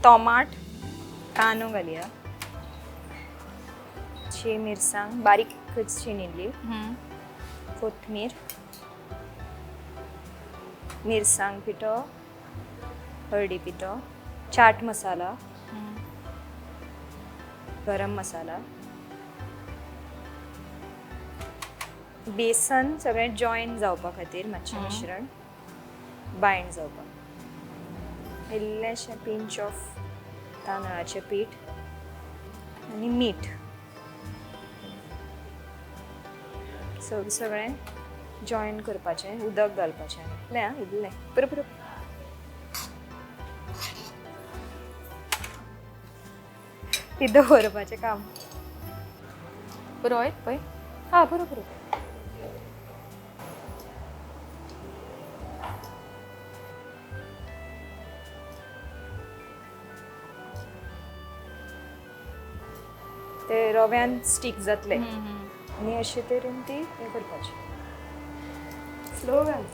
टोमाट, कांदो घालया, शी मिरसांग बारीक चिणिल्ली, कोथमीर, मिरसांग पिठो, हळदी पिठो, चाट मसाला, गरम मसाला, बेसन सगळें जॉईन जावपा खातीर मातशें मिश्रण बायंड जावपाक, इल्लेंशें पिंच ऑफ तांदळाचें पीठ आनी मीठ. सगळें जॉईन करपाचें, उदक घालपाचें. इल्लें आं, इल्लें पुरो पुरो. ती दवरपाचें काम. पुरो पळय. हां, पुरो पुरो. ते रव्यान स्टीक जातले आनी अशे तरेन ती हें करपाची. स्लो घाल.